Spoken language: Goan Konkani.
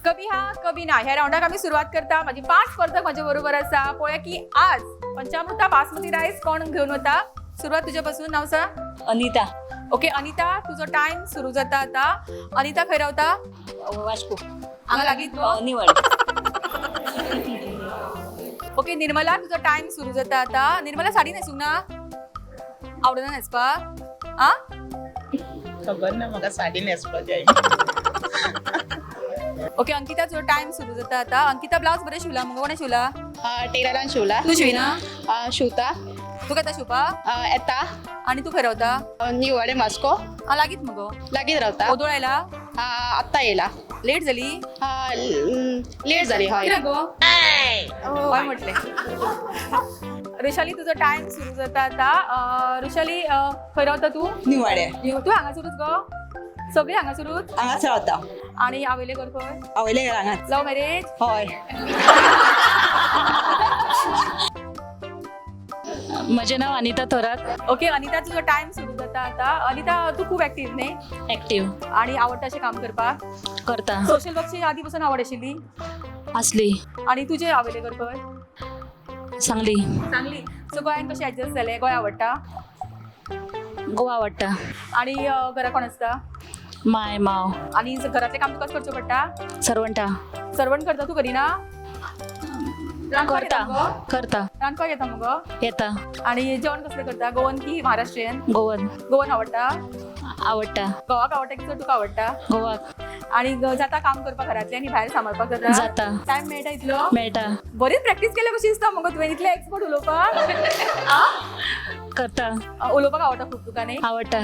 कभी हा कभी ना ह्या राऊंडाक आमी सुरवात करता. माझी 5 स्पर्धक माझ्या बरोबर आसा. पळोवया की आज पंचामृता बासमती राईस कोण घेवन वता. सुरवात तुझ्यापासून. नाव सांग. अनिता. ओके अनिता, तुझो टाइम सुरू जाता आता. अनिता खंय रावता? वास्को. हांगा लागीं तो? निवळ. ओके निर्मला, तुझो टाइम सुरू जाता आता. निर्मला, साडी न्हेसूंक ना? आवडना न्हेसपाक? आ खबर ना म्हाका साडी न्हेसपाक जाय. ओके अंकिता, तुझो टाइम सुरू जाता आता. अंकिता, ब्लाउज बरें शिवला मुगो? कोणें शिवला? टेलरान शिवला. तूं शिवना? शिवता. तुका येता शिवपाक? येता. आनी तूं खंय रावता? निवळे वास्को. आ लागींच मुगो. लागींच रावता. ओदोळ आयला? आत्तां येयला. लेट जाली? लेट जाली हय. कितें गो? हय म्हटलें. ऋषाली, तुझो टायम सुरू जाता आता. ऋषाली, खंय रावता तूं? निवाडे. तूं हांगासरूच गो? सगळीं हांगासरूच? हांगाच रावता. आनी आवयलें घर खंय? आवयले घर हांगाच. Love marriage? हय. म्हजें नाव अनिता थोरात. ओके अनिता, तुझो टायम सुरू जाता आता. अनिता, तूं खूब एक्टीव न्ही? ऍक्टिव्ह. आणि आवडटा अशें काम करपाक? करता. सोशल वर्कची आदी पासून आवड आशिल्ली? आसली. आणि तुजें आवयलें घर खंय? सांगली. सांगली. सो गोंयान कशें एडजस्ट जालें? गोंय आवडटा? गोवा आवडटा. आणि घरा कोण आसता? माय माव. आणि घरातलें काम तुकाच करचें पडटा? सर्वंटा. सर्वंट करता, तूं करिना? रांदपाक करता. येता मुगो? करता. रांदपाक येता मुगो? येता. आणि जेवण कसलें करता, गोवन की महाराष्ट्रीयन? गोवन. गोवन आवडटा? आवडटा. घोवाक आवडटा की चड तुका आवडटा? गोवाक. आणि जाता काम करपाक घरातलें आनी भायर सांबाळपाक जाता? जाता. टायम मेळटा इतलो? मेळटा. बरीच प्रॅक्टीस केल्या कशी दिसता मुगो तुवें, इतलें एक्सपर्ट उलोवपाक. करता. उलोवपाक आवडटा खूब तुका न्ही? आवडटा.